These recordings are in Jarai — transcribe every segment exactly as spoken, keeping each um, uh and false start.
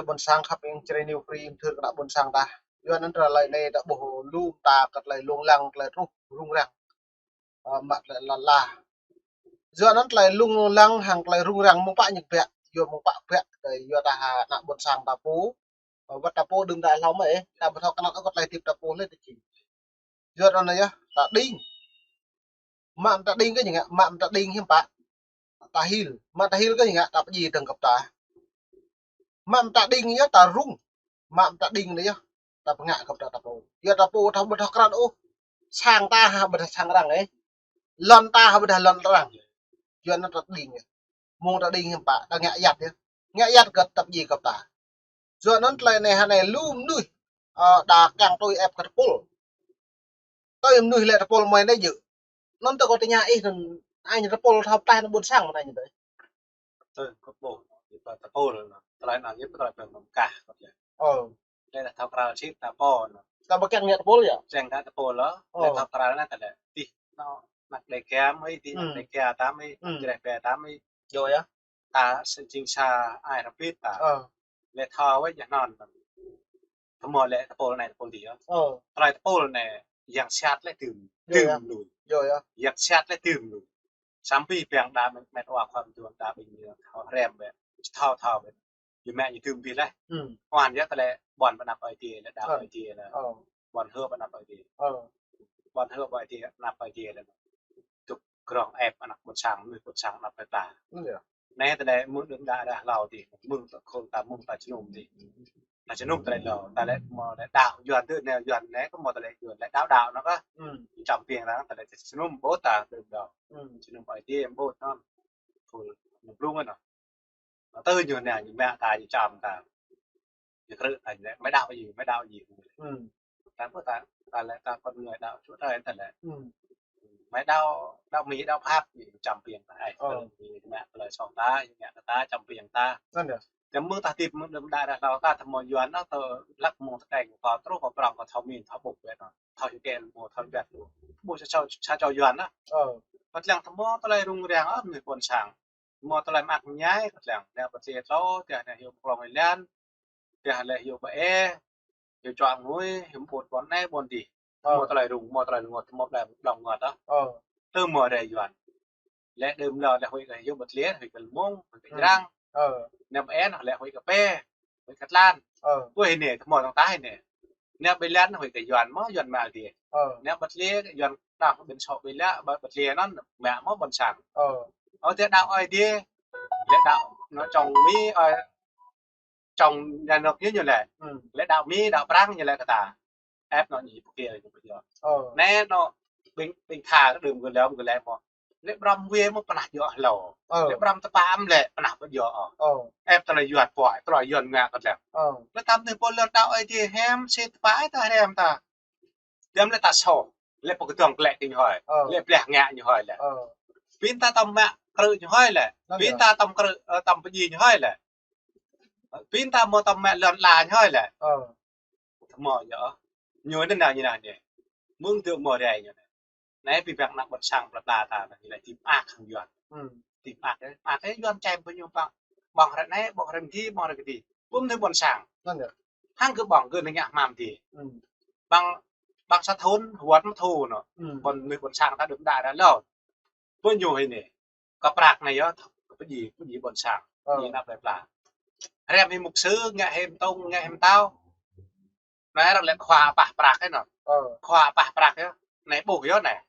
Ƀôn sang khăp ing čơrê niu free ing thưr kơ ană ƀôn sang ta. Yua anŭn tơlơi anai ta ƀuh lu ta kơ tơlơi lông lăng, tơlơi truh rŭng răng. Ơ, mă tơlơi lăn la. Yua anŭn tơlơi lông lăng hăng tơlơi rŭng răng mơ̆ng pă ñu biă. Yua mơ̆ng pă biă, tơlơi yua ta hă ană ƀôn sang ta pô. Ơ, wơ̆t ta pô đưm đă hlâo mơ̆, ơ, ta ƀu thâo kơnăl ôh kơ tơlơi hơdip ta pô lĕ tơ či. Yua anŭn yơh, ta đing. Mă ta đing kơ ñu ngă, mă ta đing hiư̆m pă. Ta hil, mă ta hil kơ ñu ngă, ta pơdjai dơ̆ng gơ̆p ta. Mă ta đing yơh ta rŭng. Mă ta đing anai yơh, ta pơngă gơ̆p ta, ta pô. Yua ta pô ta ƀu thâo krăn ôh. Sang ta hă ƀôdah sang arăng, ơ. Lŏn ta hă ƀôdah lŏn arăng. Yua anŭn ta đing yơh. Mơ̆ng ta đing hiư̆m pă, ta ngă ayăt yơh. Ngă ayăt kơ ta pơdjai gơ̆p ta. Yua anŭn tơlơi anai hă anai lu mơnuih, ơ, đa kiăng tui ĕp kơ tơpul. Tui mơnuih lĕ tơpul mơi anai djơ̆. Anŭn tơ kâo tơña ih anŭn, ai ñu tơpul thâo pơklaih anŭn ƀôn sang mơ̆n ai ñu tơ. Tơ kơ ƀuh, tơpul, tơlơi anŭn yơh tơlơi pơmkah kơ yơh. Ơ. Lĕ thâo krăn sĭt ta pô anŭn. Ta ƀu kiăng ngă tơpul yơh. Čang ta tơpul lĕ, ơ, lĕ thâo krăn anŭn tơlơi. Tih, anŭn, anăk Đêga mơi, tih, anăk Đêga ta mơi, čơreh bĕ ta mơi. Yơh yơh. Ta sĭt jing sa ai rơbit ta. Ơ. Lĕ thâo wơ̆t yơh anŭn. Tơmơ̆ lĕ tơpul anai tơpul adih yơh. Ơ. Tơlơi tơpul anai yang sat lĕ tơm, yơh, tơm yơh. Lui. Yơh yơh. Yang sat lĕ tơm lui. Samơ̆ ƀing đa met wa khua mơtuan đa ƀing ñu thâo hrăm bĕ. Thâo thâo bĕ. Ñu mă ñu tơm ƀiă lĕ. Ơ. Ƀuăn yơh tơlơi ƀuăn pơ anăp Ơi Adai lĕ đa, ơ, Ơi Adai lĕ. Ơ. Ƀuăn hơ̆ pơ anăp Ơi Adai. Ơ. Ƀuăn hơ̆ pơ Ơi Adai, anăp Ơi Adai lĕ. Tŭk krong ĕp anăk ƀôn sang, mơnuih ƀôn sang anăp Ơi Adai. Anŭn yơh. Anai tơlơi mơ̆ng đưm đă đa hlâo adih, mơ̆ng ta khul ta mơ̆ng ta jơnum adih. Ta jơnum tơlơi hlâo, ta lĕ mơ̆ lĕ đaŏ Yuan tơ anai Yuan anai kơ mơ̆ tơlơi Yuan lĕ đaŏ đaŏ anŭn kơ. Ơ. Čăm ƀing arăng tơlơi jơnum ƀu ta đưm đă. Ơ. Jơnum Ơi Adai ƀu anŭn. Khul anŭn blung anŭn. Anŭn tơ ñu anai ñu mă ta ñu čăm ta. Ñu krư̆ ta ñu lĕ, mơi đaŏ gì, mơi đaŏ gì. Ơ. Ta ƀu ta, ta lĕ ta con người đaŏ Chúa Trời ta lĕ. Ơ. Mơi đaŏ, đaŏ Mi, đaŏ Pháp, ñu čăm ƀing ta. Ơ. Tơ ñu mă tơlơi soh ta, ñu ngă kơ ta, čăm ƀing ta. Anŭn yơh. Tơmơ̆ ta hơdip mơ̆ng đưm đă đa hlâo ta, tơmơ̆ Yuan anŭn tơ lăk mơ̆ng tơkeng kơ trŭn kơ prŏng kơ thâo min, thâo ƀuh bĕ anŭn. Thâo hiu ken mơ̆ thâo bĕ. Ƀuh sa čô, sa čô Yuan anŭn. Ơ. Kơtlăng tơmơ̆ tơlơi rŭng răng anŭn mơnuih ƀôn sang. Mơ̆ tơlơi mơak mơñai kơtlăng. Anai pơtê tlô, tơdah anai hyu klong ilian. Tơdah lĕ hyu bơ ê, hyu čuă ngui, hyu ƀut ƀôn anai ƀôn adih. Ơ. Mơ̆ tơlơi rŭng, mơ̆ tơlơi rơngot, mơ̆ tơlơi blŏng ngot ah. Ơ. Tơmơ̆ rai Yuan. Lĕ đưm đă lĕ huĭ kơ hyu bơ tliê, huĭ kơ lơmông, huĭ kơ jrăng. Ơ. Anai bơ ê lĕ huĭ kơ pê, huĭ kơ tlan. Ơ. Ƀuh anai, tơmơ̆ tơ̆ng tah anai. Anai bơ ilian huĭ kơ Yuan mơ̆, Yuan mă adih. Ơ. Anai bơ tliê, Yuan đaŏ ƀing sô ƀing lă, bơ, bơ tliê anŭn mă mơ̆ ƀôn sang. Ơ. Ơ, tơdah đaŏ Ơi Adai, lĕ đaŏ anŭn čong Mi, ơ, čong nhà nước ñu ñu lĕ. Ơ. Lĕ đaŏ Mi, đaŏ Prăng ñu lĕ kơ ta. Ĕp anŭn ñu pơkê ñu pơjŏ. Ơ. Anai anŭn ƀing, ƀing tha kơ đưm gơ̆ lĕ, gơ̆ lĕ mơ̆. Lĕ ƀrăm wê mơ̆ pơnah jŏ hlâo. Ơ. Lĕ ƀrăm tơpă mơ̆ lĕ pơnah pơjŏ. Ơ. Ĕp tơlơi Yuan pơhiăp, tơlơi Yuan ngă kơtlăng. Ơ. Lĕ tăm anai pô lŏn đaŏ Ơi Adai hiam, sĭt tơpă ơi ta hiam ta. Tăm lĕ ta soh, lĕ pơkơdơ̆ng klĕ kơ ñu hơi, ơ, lĕ blah ngă ñu hơi lĕ. Ơ. Ƀing ta tăm mă krư̆ ñu hơi lĕ. Anŭn yơh. Ƀing ta tăm krư̆, ơ, tăm pơdjai ñu hơi lĕ. Ƀing ta mơ̆ tăm mă lŏn la ñu hơi lĕ. Ơ. Tơmơ̆ yơh. Ñu anai nao ñu nao anai. Mơ̆ng tơ mơ̆ rai ñu anai. Anai ƀing ƀing ană ƀôn sang plơi pla ta anai, ñu lĕ hơdip mơak hăng Yuan. Ơ. Hơdip mơak, mơak Yuan čem ƀơi ñu ƀơ̆ng. Ƀơ̆ng hrơi anai, ƀơ̆ng hrơi adih, ƀơ̆ng hrơi adih. Ƀu mơnuih ƀôn sang. Anŭn yơh. Hăng kơ ƀơ̆ng kơ anai ngă hmam adih. Ơ. Ƀơ̆ng, ƀơ̆ng sa thŭn, wơ̆t mơ̆ thŭn anŭn. Ơ. Ƀôn mơnuih ƀôn sang ta đưm đă đa hlâo. Ƀơi ñu hĭ anai. Kơ prăk anai yơh, kơ pơdjai, pơdjai ƀôn sang. Ơ. Pơdjai anăp plơi pla. Hrăm hĭ mục sư, ngă hĭ mơtông, ngă hĭ mơtao. Anai arăng lĕ khua pah prăk anŭn. Ơ. Khua pah prăk yơh. Anai ƀuh yơh anai.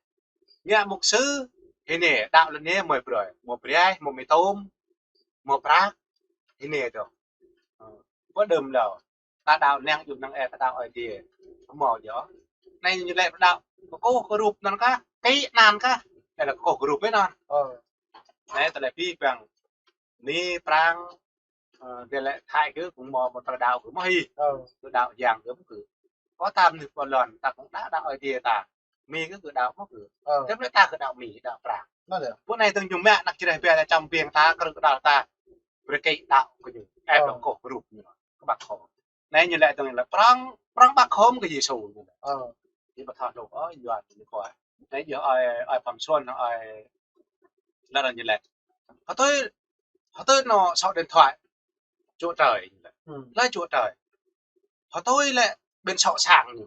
Ngă mục sư, hĭ anai, đaŏ lĕ anai mơi brơi. Mơi brơi, mơi mơtông, mơi prăk. Hĭ anai tơ. Ơ. Ƀu đưm hlâo. Ta đaŏ năng djŭp năng ĕp, ta đaŏ Ơi Adai. Tơmơ̆ yơh. Anai ñu lĕ đaŏ. Kơkuh kơ rup anŭn kah, kĭ anŭn kah. Lĕ kơkuh kơ rup anŭn. Ơ. Anai tơlơi ƀing ƀing Mi, Prăng, ơ, dêh lĕ Thái kơ kơ mơ̆, mơ̆ tơlơi đaŏ kơ mơ̆ hĭ. Ơ. Kơ đaŏ yang kơ mơ̆ kơ. Kơ tăm anai pô lŏn ta kơ đaŏ, đaŏ Ơi Adai ta. Mi kơ kơ đaŏ mơ̆ kơ. Ơ. Tơdah ta kơ đaŏ Mi, đaŏ Prăng. Anŭn yơh. Pô anai tơ̆ng ñu mă anăk čơreh bĕ ta čăm ƀing ta, krư̆ kơ đaŏ ta. Brơi kĭ đaŏ kơ ñu. Ĕp, ơ, đaŏ kơkuh kơ rup ñu. Kơ Bắc Hồ. Anai ñu lĕ tơ̆ng ñu lĕ prŏng, prŏng Bắc Hồ kơ Yêsu ñu lĕ. Ơ. Ñu ƀu thâo hlôk, ơ, Yuan ñu kơ. Anai yơh ơi, ơi Phạm Xuân, ơi lĕ ñu lĕ. Hơtơi, hơtơi anŭn số điện thoại Chúa Trời ñu lĕ. Hlơi čuă trơi. Hơtui lĕ ƀing sŏ sang ñu.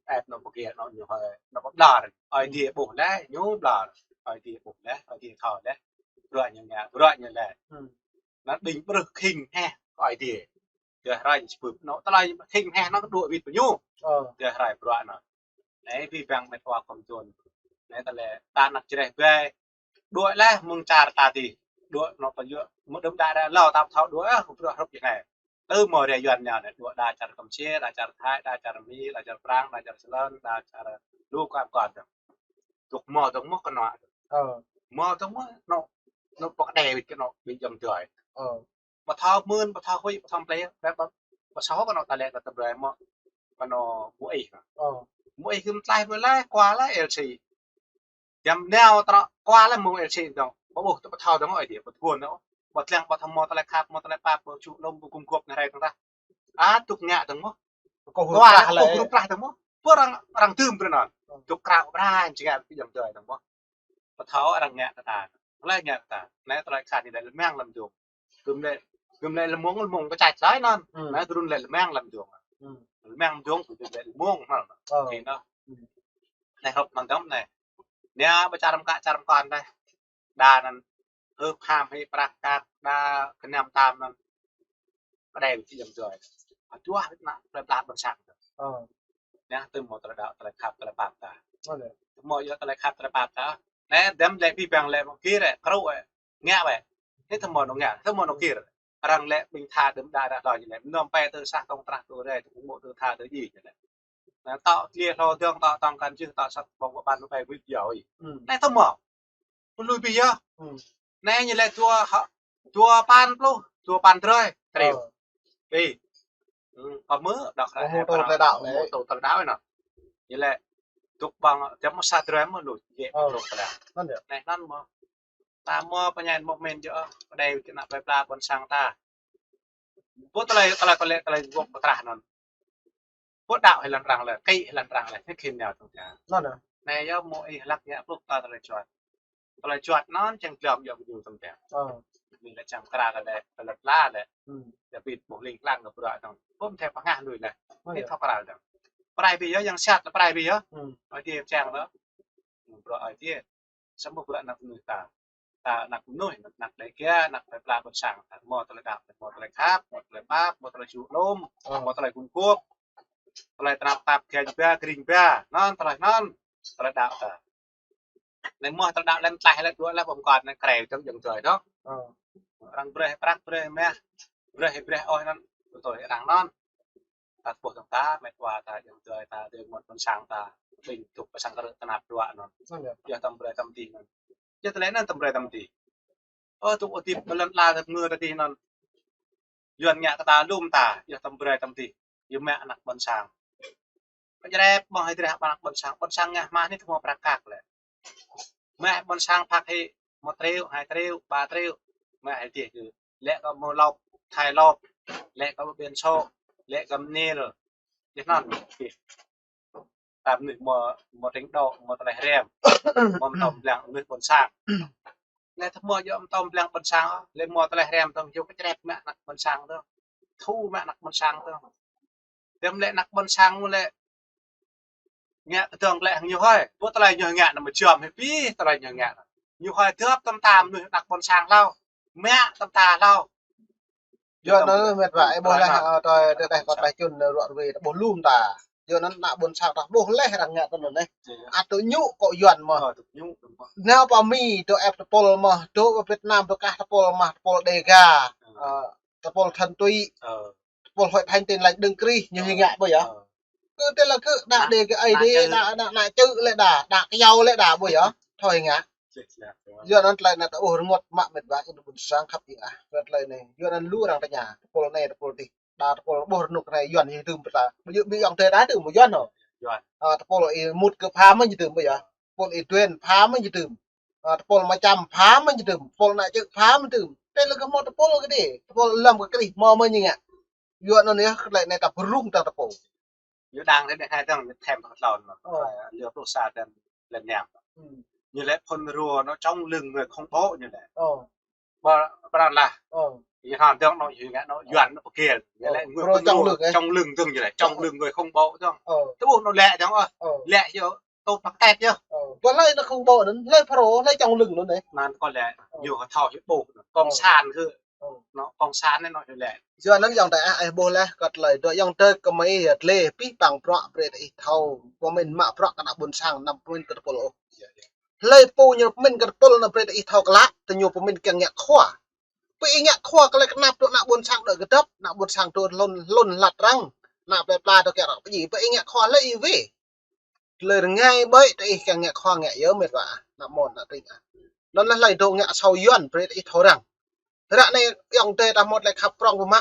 Ĕp nô pơkia nô ñu hơi, nô pơblar. Ơi Adai ƀuh lĕ, ñu blar. Ơi Adai ƀuh lĕ, Ơi Adai thâo lĕ. Bruă ñu ngă, bruă ñu lĕ. Anŭn ƀing bruă khĭn hĕ Ơi Adai. Tơdah rai ñu sơpưp nô, tơlơi khĭn hĕ nô đuaĭ wĭt pơ ñu. Tơdah rai bruă nô. Anai ƀing met wa khŏm čun. Anai tơlơi ta anăk čơreh ƀai. Đuaĭ lĕ mơ̆ng čar ta tih. Đuaĭ nô pơyua. Mơ̆ng đưm đă ră lâo ta thâo đuaĭ, ơ, bruă hrup jing anai. Tơ mơ̆ rai Yuan ñu anai. Đuaĭ đa čar Kampuchia, đa čar Thái, đa čar Mi, đa čar Prang, đa čar Sri Lanka, đa čar lu kơ kơ. Dŏ mơ̆ dŏ mơ̆ kơnơ̆ng. Mơ̆ dŏ mơ̆ nô, nô pơkơđai wĭt kơ nô ƀing ayŏng adơi. Pơthâo mơ̆n, pơthâo huĭ, pơthâo plei, ƀĕ, ƀĕ, pơsao kơ nô tơlơi kơ tơbrơi mơ̆, kơ nô ƀu ih. Ƀu ih kơ mơtlaih ƀơi lĕ, kua lĕ L C. Jăm nao trŏ kua lĕ mơ̆ng L C dong. Ƀu ƀuh tơ pơthâo dong ơi Adai, ƀu tơguan nô. Ƀu tlăng, ƀu thâo mơ̆ tơlơi khăp, mơ̆ tơlơi pap, ƀu čuh lŏm, ƀu gum gôp ngă rai tơdah. A, dŏ ngă dong mơ̆. Kua lĕ, kua lĕ, kua prah dong mơ̆. Pơ arăng, arăng tơm pơ anŭn. Dŏ krao prah, jing ngă ƀing ayŏng adơi dong mơ̆. Pơthâo arăng ngă kơ ta. Tơlơi ngă kơ ta. Anai tơlơi khan ñu lĕ lơmang lăm dong. Gum lĕ, gum lĕ lơmong, lơmong kơ čăt lai anŭn. Anai trŭn lĕ lơmang lăm dong. Lơmang lăm dong, gum lĕ lơmong anŭn. Kơ nô. Anai hrup mơ̆ng dong anai. Anai ƀă čar mơkă čar mơkăn anai. Đa anŭn. Hơp ham hĭ prăk kăk, đa kơnăm tam anŭn. Pơđai ƀing ayŏng adơi. Aduh, wĭt nă plơi pla ƀôn sang. Anai tơ mơ̆ tơlơi đaŏ, tơlơi khăp, tơlơi pap ta. Tơ mơ̆ yua tơlơi khăp, tơlơi pap ta. Anai đăm lĕ ƀing ƀing lĕ mơ̆ng kir, ơ, krŭ, ơ. Ngă ƀĕ. Anai tơ mơ̆ nô ngă, tơ mơ̆ nô kir. Arăng lĕ ƀing tha đưm đă ră lâo ñu lĕ. Mơnơ̆ng pĕ tơ sah tŏng trah tơ rai, tơ kŭng ƀô̆ tơ tha tơ djai ñu lĕ. Anai tŏ tlia hlô dơ̆ng, tŏ tŏng kăn jih, tŏ sat ƀơ̆ng ƀơ̆ng ƀan lu ƀai wĭt yua ih. Anai tơ mơ̆. Pơlui ƀiă. Anai ñu lĕ dua hă, dua păn pluh, dua păn drơi, triu. Ih. Kơ mơ̆ đŏk rai. Mơ̆ tơlơi đaŏ anai. Mơ̆ tơlơi đaŏ anai. Ñu lĕ dŏ ƀơ̆ng, jăm mơ̆ sa drơi mơ̆ lu, jĕ mơ̆ tơlơi đaŏ. Anai anŭn mơ̆. Ta mơ̆ pơñen mơ̆ mơ̆n jơ̆, pơđai kơ nă plơi pla ƀôn sang ta. Ƀu tơlơi, tơlơi, tơlơi, tơlơi gŏp pơtrah anŭn. Ƀu đaŏ hĭ lăn arăng lĕ, kĭ hĭ lăn arăng lĕ, hĭ khĭn nao tơ̆ng ta. Anŭn anai. Anai yơh mơ̆ ih hlak ngă pluh ta tơlơi juăt. Tơlơi juăt anŭn čang glŏm yơh mơ̆ ñu tơ̆ng ta. Ƀing lĕ čang kra kơ lĕ, tơlơi pla lĕ. Yơh ƀing ƀuh ling lang kơ bruă anŭn. Ƀu thâo pơngah lui lĕ. Ƀu thâo kra lĕ. Prai ƀiă yơh, yang sat lĕ prai ƀiă yơh. Ơi Adai pơčang lĕ. Bruă Ơi Adai. Samơ̆ bruă anăk mơnuih ta. Ta anăk mơnuih, anăk Dêga, anăk plơi pla ƀôn sang. Mơ̆ tơlơi đaŏ, mơ̆ tơlơi khăp, mơ̆ tơlơi pap, mơ̆ tơlơi čuh lŏm, mơ̆ tơlơi gum gôp. Tơlơi tơnap tap kơnh ba, kring ba. Anŭn, tơlơi anŭn. Tơlơi đaŏ ta. Anai mơ̆ tơlơi đaŏ lĕ tlaih lĕ dua lĕ ƀơ̆ng kơt anai kreo tơ̆ng ayŏng adơi dŏ. Arăng brơi prăk, brơi mah, brơi, brơi ôh anŭn. Tui arăng anŭn. Ta ƀuh tơ̆ng ta, met wa ta, ayŏng adơi ta, adơi amai ƀôn sang ta, ƀing dŏ pơ sang krư̆ tơnap dua anŭn. Yơh tơm brơi tơm dih anŭn. Yơh tơlơi anŭn tơm brơi tơm dih. Ơ, dŏ hơdip ƀơi lŏn ala tơm ngă ta dih anŭn. Yuan ngă kơ ta lŏm ta, yơh tơm brơi tơm dih. Yơh mă anăk ƀôn sang. Pơjrep mơ̆ hĭ drah anăk ƀôn sang, ƀôn sang ngă mă anai tơ mơ̆ prăk kăk lĕ. Mă ƀôn sang phak hĭ, một triệu, hai triệu, ba triệu. Mă hĭ dih kơ. Lĕ kơ mơ̆ lŏp, thai lŏp. Lĕ kơ ƀiên sô, lĕ kơ mơnil. Dih anŭn. Tam mơnuih mơ̆, mơ̆ tring đô, mơ̆ tơlơi hrem. Mơ̆ mơtô mơblang mơnuih ƀôn sang. Lĕ tơ mơ̆ yơh mơtô mơblang ƀôn sang, lĕ mơ̆ tơlơi hrem tơ̆ng yơh pơjrep mă anăk ƀôn sang tơ̆ng. Thu mă anăk ƀôn sang tơ̆ng. Tơm lĕ anăk ƀôn sang mơ̆ lĕ ngă kơdơ̆ng lĕ hăng ñu hơi. Ƀu tơlơi ñu ngă anŭn mơ̆ jăm hĭ ƀiă tơlơi ñu ngă. Ñu hơi dŏp tơm ta mơnuih anăk ƀôn sang hlâo. Mă tơm ta hlâo. Yua anŭn met wa, ih ƀuh lĕ, ơ, tơlơi, tơlơi, tơlơi čun ruă ruai, ta ƀuh lŏm ta. Yua anŭn anăk ƀôn sang ta ƀuh lĕ arăng ngă tơnŭn anai. Ăt tŭ ñu kơ Yuan mơ̆. Nao pơ Mi dŏ ĕp tơpul mơ̆, dŏ pơ Việt Nam dŏ kah tơpul mơ̆, tơpul Dêga. Ơ, tơpul Thuần Túy. Tơpul Hội Thánh Tin Lành Đấng Christ, ñu hĭ ngă ƀơi yơh. Kơ tơlơi kơ đa Dêga ai dih, đa, đa, đa čư̆ lĕ đa, đa kơyâo lĕ đa ƀơi yơh. Thâo hĭ ngă. Yua anŭn tơlơi anai ta ôh rơngot mă met wa ƀôn sang khăp ih ah. Yua tơlơi anai. Yua anŭn lu arăng tơña. Tơpul anai, tơpul dih. Đa tơpul ƀuh rơnuk anai Yuan ñu tơm pơta. Ƀu djơ̆ ƀing ayŏng adơi ta tơm mơ̆ Yuan hŏ. Tơpul ih Mut kơ pha mơ̆ ñu tơm ƀơi yơh. Tơpul ih Duen pha mơ̆ ñu tơm. Tơpul Macham pha mơ̆ ñu tơm. Tơpul ană čư̆ pha mơ̆ tơm. Tơlơi kơ mơ̆ tơpul kơ dih. Tơpul lăm kơ Krist mơ̆ mơ̆ ñu ngă. Yua anŭn yơh tơlơi anai ta pơrŭng ta tơpul. Yua đang thế này hai thằng thêm thật lon mà. Lừa pluh sa thêm lên nhạc. Ñu lĕ phun rùa nó chống lưng người khủng bố ñu lĕ. Ƀa, ƀa lah. Ñu hăng dơ̆ng anŭn, ñu ngă anŭn, Yuan anŭn pơkil. Ñu lĕ người chống lưng, chống lưng dơ̆ng ñu lĕ, chống lưng người khủng bố dơ̆ng. Tơ ƀuh anŭn lĕ dơ̆ng ơ. Lĕ yơh, tŭ pơkĕt yơh. Ƀu lĕ anŭn khủng bố anŭn, lĕ pro, lĕ chống lưng anŭn anai. Anŭn kơ lĕ, ñu kơ thâo ñu ƀuh, cộng sản kơ. Anŭn cộng sản anŭn ñu lĕ. Yua anŭn ayŏng adơi ah, ih ƀuh laih, kơ tơlơi dŏ ayŏng adơi kơmơi yơh lĕ, pih păng bruă brơi tơ ih thâo, pơmĭn mă bruă kơ ană ƀôn sang, anăm pơmĭn kơ tơpul ôh. Hlơi pô ñu pơmĭn kơ tơpul anŭn brơi tơ ih thâo klă, tơ ñu pơmĭn kiăng ngă khua. Pơ ih ngă khua kơ lĕ kơnăp tơ ană ƀôn sang dŏ kơdŏp, ană ƀôn sang dŏ hlŭn, hlŭn hlăt arăng, ană plơi pla dŏ kiăng ră pơjing, pơ ih ngă khua hlơi ih wĕ. Tơlơi rơngai ƀơi tơ ih kiăng ngă khua ngă yơh mĕt wa, ană mơ̆n ană tring ah. Anŭn lĕ hlơi dŏ ngă asâo Yuan brơi tơ ih thâo răng. Ră anai ayŏng adơi ta mơ̆t lĕ khăp prŏng pơmă,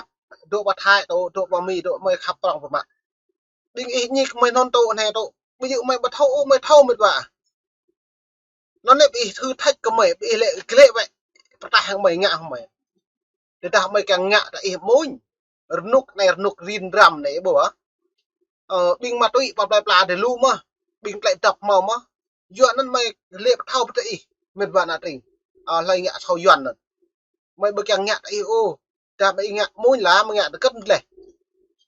dŏ pơ Thái tơ, dŏ pơ Mi tơ, mơi khăp prŏng pơmă. Ƀing ih ñik mơi anŭn tơ anai tơ, ƀu djơ̆ mơi ƀu thâo ôh, mơi thâo mĕt wa. Anŭn lĕ ƀing ih thử thách kơmơi, ƀing ih lĕ glĕ wĕ, pơtah hăng mơi ngă hăng mơi. Tơdah mơi kiăng ngă tơ ih amuñ. Rơnŭk anai rơnŭk rin răm anai ƀuh ah. Ơ, ƀing ma túy pơ plơi pla dêh lu mơ̆n, ƀing tơlơi dăp hmâo mơ̆n. Yua anŭn mơi lĕ pơthâo pơ tơ ih, mĕt wa ană tring. Ơ, hlơi ngă asâo Yuan anŭn. Mơi ƀu kiăng ngă tơ ih ôh. Tơdah mơi ngă amuñ lah, mơi ngă tơkĕt mơ̆n leh.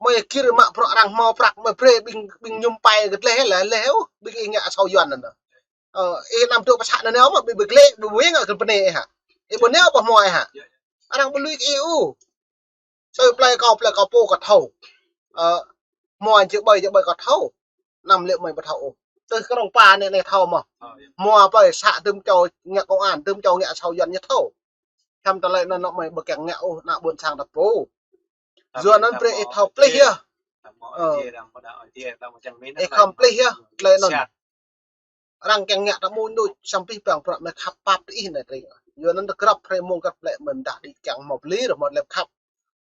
Mơi gir mă bruă arăng hmâo prăk, mơi brơi ƀing, ƀing ñum pai kơ leh lah, leh ôh, ƀing ih ngă asâo Yuan anŭn. Ơ, ih anăm dŏ pơ sang anŭn nao mơ̆n, ƀu, ƀu glĕ, ƀu, ƀu ngă kơ bơnê ih hă. Ih ƀu nao pơ hmua ih hă. Arăng ƀu lui kơ ih ôh. Sui plơi kâo, plơi kâo pô kâo thâo. Ơ, hmua čơ ƀơi, čơ ƀơi kâo thâo. Anăm lĕ mơi ƀu thâo ôh. Tơ krông Pa anai, anai thâo mơ̆n. Hmua plơi să tơm čô ngă công an, tơm čô ngă asâo Yuan ñu thâo. Samơ̆ tơlơi anŭn anŭn mơi ƀu kiăng ngă ôh, ană ƀôn sang ta pô. Yua anŭn brơi ih thâo plih yơh. Ơ. Ih khŏm plih yơh, tơlơi anŭn. Arăng kiăng ngă ta amuñ đôč, samơ̆ pih păng bruă mơi khăp pap tơ ih anai tring. Yua anŭn tơ grăp hrơi mông grăp lĕ mơi mơdah đĭ kiăng hmâo pơlir, hmâo lĕ khăp.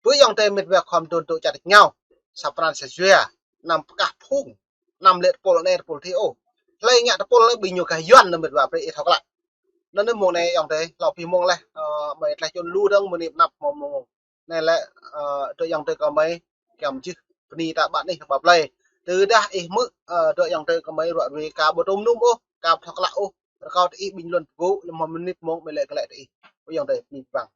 Ƀu ayŏng adơi mĕt wa khŏm dŏ dŏ čar tơngao. Sa pran sa jua, anăm pơkah phung, anăm lĕ tơpul anai tơpul adih ôh. Hlơi ngă tơpul anai ƀing ñu gah Yuan anŭn mĕt wa brơi ih thâo klă. Anŭn anai mông anai ayŏng adơi, hlâo pih mông leh, ơ, mơi tlaih čun lu dơ̆ng mơ̆ng anai pơanăp mông mông. Anai lĕ, ơ, dŏ ayŏng adơi kơmơi, kiăng mơjưh bơni ta ƀă anih ƀă plơi. Tơdah ih hmư̆, ơ, dŏ ayŏng adơi kơmơi ruă ruai ka ƀu tŭm nŭm ôh, ka ƀu thâo klă ôh. Rơkâo tơ ih ƀing lŏn pơgŭ, lơ̆m hmâo mơnit mông mơi lĕ glaĭ tơ ih. Ơ ayŏng adơi, bơni pơpŭ.